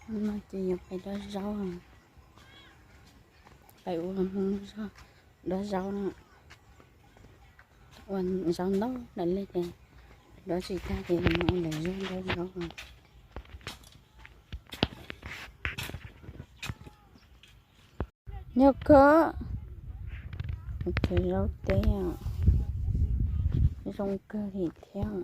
No ces yuav pais dob zaub, pais ua hmoov zog dob zaub no, ua zaub ntau lawm li ces dob tsis tag ces mus ua lawv zog dob zaub. Yog kawg, cov zaub teb zoo kawg li thiab.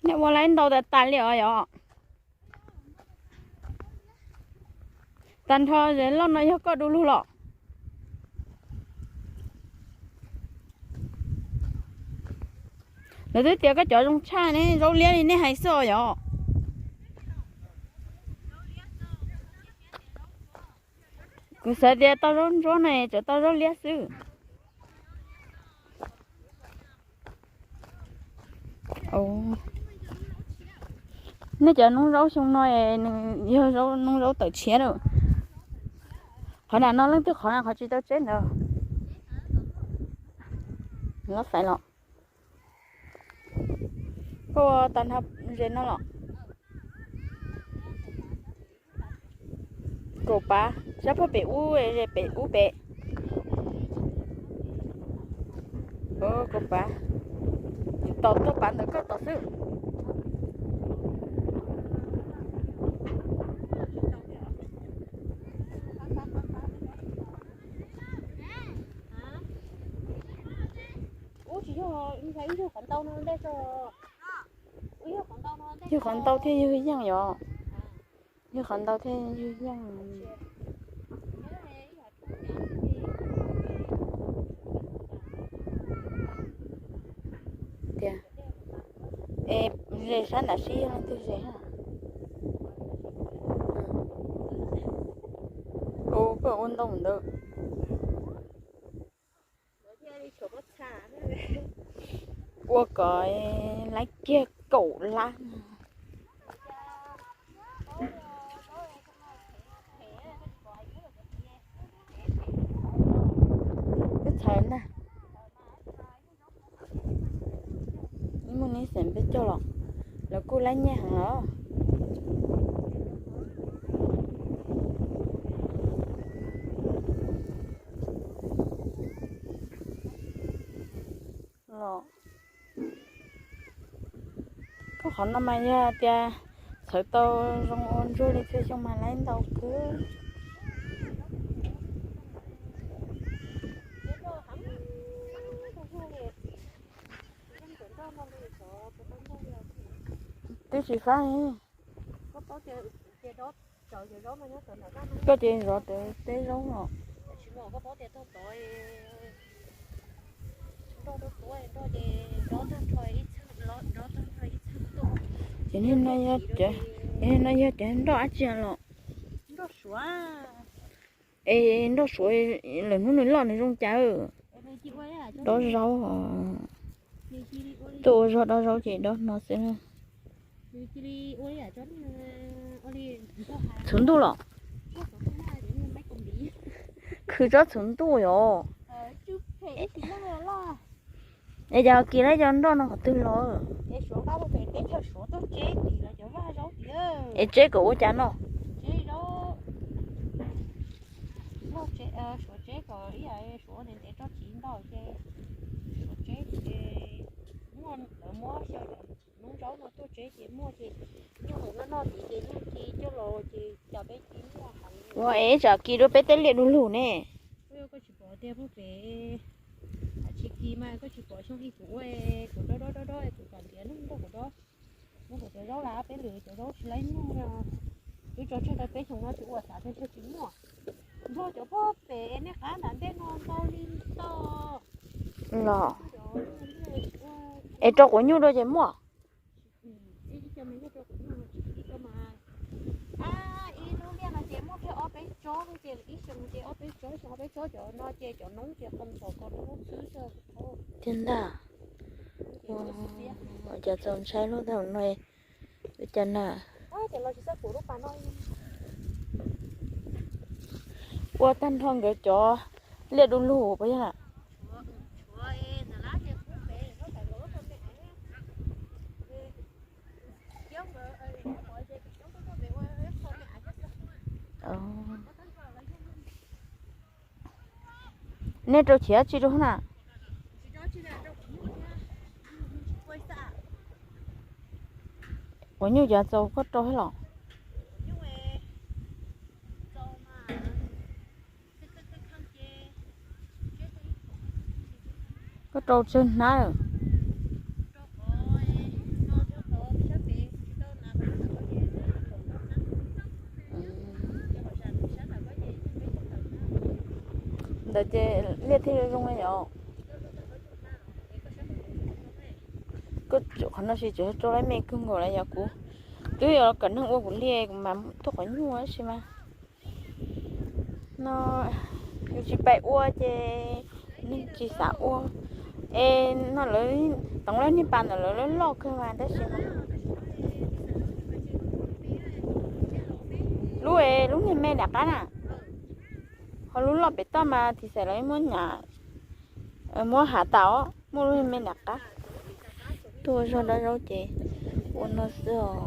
Nej ua laib ntau tas tas li os yom? Tag nrho zes loj no yog koj du lug los? Lawv twb tias koj cov zoo tshaj ne, zaub liab li nej hais xwb os yom? Kuv xav tias tau zaub ntsuab no tseem tau zaub liab xwb. Nej cov noob zaub xyoo no nws yog noob zaub tawm tshiab lawm. Qhov nram no leej twg qhov na qhov tsis tau tseb ntawd. Los fais los. Koj ua tag nrho zes no los? Kaum pab, sab pem ub, pem ub pem. Kaum pab, tom tuaj pab ntawd koj tom xwb. Ub, tsis yog, ib yog qhov ntau no ntej tso. Yog qhov ntau thiaj yog yeej yom. Yog qhov ntau thiaj yog yeej. Tias, es zes sab nram sib yog leej twg zes na? Ua koj ua ntau ntawd. Ua kom laib kiag kaum lab. Peb txhawv ntag. Ib muaj neb xeem peb caug los, lawv kuj laib nyiaj heev los. Los, koj qhov no mas yog tias txhawv tau zoo ua ntsuag li txhua xyoo mas laib ntau kawg. Twb tsis fab li. Koj ces zov tau teb zaub os. Ces no yog cov nroj dab tsi los? Es nroj suav lawm hnub nws loj nws zoo cas. Dob zaub os. Tuaj ua zog dob zaub ces dob no xwb na. Txhuv ntuj los? Khwv tsob txhuv ntuj yom. Es yog kis lawm cov nroj no qhov twg los? Es tseb kom ua cas no? Suav tseb kom ib yam suav ntev ntev tso tsis ntau ces suav tseb ces muaj lawv muab xyaw cov noob zaub no tuaj tseb ces muaj ces nyuj heev no noj tid ces nyuj ci coj los ces cas peb ci muaj heev. Ua es tsam kis rau peb tej liaj du lug ne. Koj tsis pom tias pub pem, tsis kis mas koj tsis pom xyoo ib kuv ua, kuv dob dob dob dob kuv kom ntiav noj nrog kuv dob. Muab kuv cov zaub lawm peb lwm cov zaub tsis laib noj. Twb tso tseg tau peb xyoos no tsis ua xav tias ntshe tsis muaj. Nrog cov pub pem nej qab nram ntej no ntau li ntau. Los, es rau quav nyuj rau ces muaj. Ib lub liaj no ces muaj kiag ob peb tsob, ces ib xyoos ces ob peb tsob, xyoo ob peb tsob, cov no ces cov noob ces qee txhom ko lub xwb. Tiag ntag. Cov txaus ntshai lub thaum no, ua cas na. Ua tag nrho nkawd cov liaj du lug puas yog? Nej rau chiav tsi rau na? Quav nyuj cov txaus koj rau thiab los? Koj rau tsawg hnab lawm? Ntawd ces liaj thiaj zoo yom. Koj qhov no tsis tseem rau lawv me kawg nkaus lawm yog kuv twb yuav kom neeg ua kuv liaj kuv mam tuaj quav nyuj tab sis mas no yus tsis pais ua ces neeg tsis xav ua. Es no lawv toov lawv niag pas ntawm lawv loj kawg mas tab sis mas lub, lub niag me nram qab na, ho lub loj pem toj mas thim xaim lawv muab nyam, muab hav tas os, muaj lub niag me nram qab. Tuaj ua zog dob zaub ces ua no xwb os.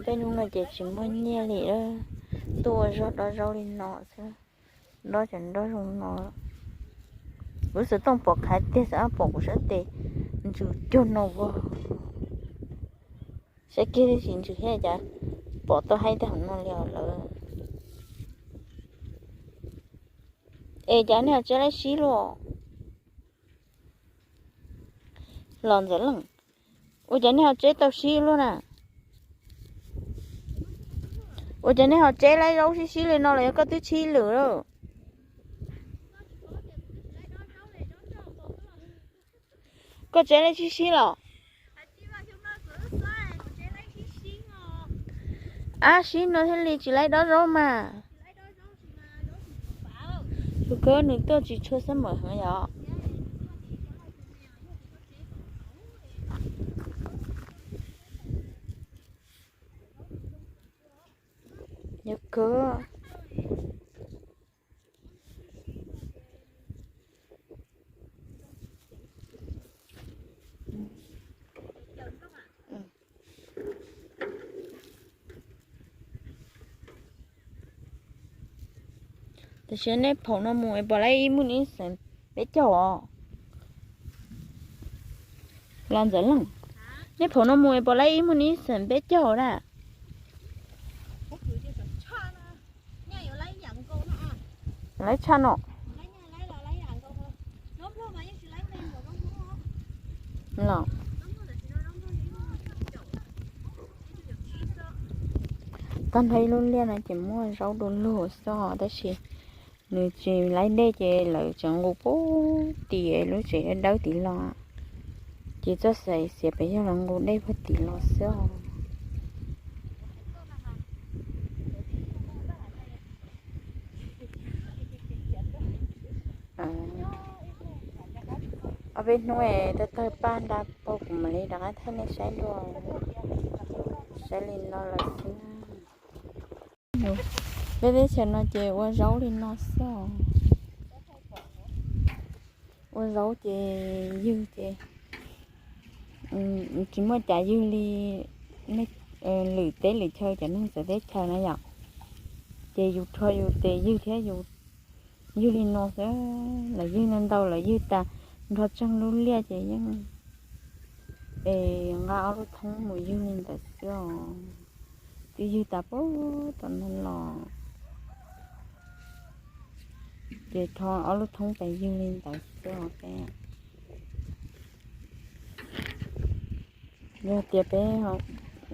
Peb hnub no ces tsis muaj nyiaj li, tuaj ua zog dob zaub li no xwb. Dob ces dob zoo no. Kuv xav tooj pom qhaiv tiag xav pom kuv sab tes ntsws cuag no vog. Saib kiag tib si ntsws thiab cas pom tau haib tag hauv no li os lawm. Es cas nej ho tseb laib sib luaj? Los Ntxawm Leej, ua cas nej ho tseb tau sib luaj na? Ua cas nej ho tseb laib zaub sib sib li no los yog koj twb tshib lwm lawm? Koj tseb laib sib sib los? Ab, sib no thiaj li tsis laib dob zaub mas. Tus kawg nws tuaj tsis tshua xab mawm heev yom. Yog kawg. Tam sim nej phaum no mus es puas laib ib muaj ib xeem peb caug os? Los Ntxawm Leej, nej phaum no mus es puas laib ib muaj ib xeem peb caug na? Laib tshaj no. Los, tag nrho ib lub liaj no ces muaj zaub du lug xwb tab sis nws tsis laib dej ces lawv tseem nqus puag tim lub tsev dawb tid los, ces txoj xaim xiav pem yog los nqus dej puag tim los xwb os. Ob peb hnub tawg tawg paj nra paug kuv mam li rov qab thaij nej saib dua, saib li no lawm xwb. Peb teb chaws no ces ua zaub li no xwb os. Ua zaub ces ywg ces tsis muaj cas ywg li lwm teb lwm chaw cov neeg txawv teb chaws na yom. Ces yus rho yus tes ywg thiab yus ywg li no xwb, lawv ywg ntau ntau lawv ywg tas nrho tseeg lub liaj ces yeej es nqa ob lub thoob mus ywg li ntawd xwb os. Twb ywg tas puag tom no los ces rho ob lub thoob pais ywg li ntawd xwb os peb. Yog tias peb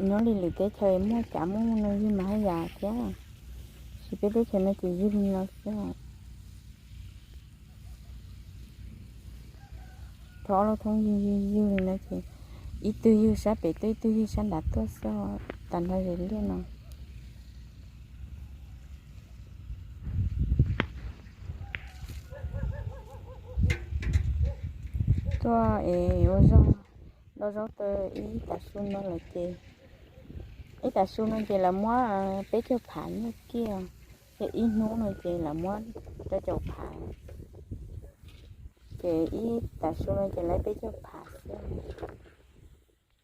nyob li lwm teb chaws muaj cas muaj no ywg mas haj yam thiab, tab sis peb teb chaws no ces ywg li no xwb. Rho ob lub thoob ywg ywg ywg li no ces ib tug ywg sab pem tuaj ib tug ywg sab nrad tuaj xwb, tas nrho ze liaj no. Tuaj es ua zog, dob zaub tau ib tav su no lawm ces, ib tav su no ces lawv muab peb caug phav nyiaj kiag, Ces ib hnub no ces lawv muab rau caum phav, ces ib tav su no ces lawv peb caug phav xwb.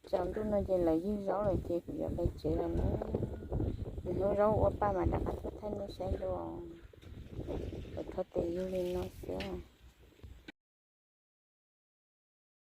Tsaus ntuj no ces lawv ywg zaub lawm ces kuv yuav pais tsev lawm na. Nws hnub zaub ua paj mas rov qab tuaj thaij nej saib dua. Lawv thov tes yug li no xwb.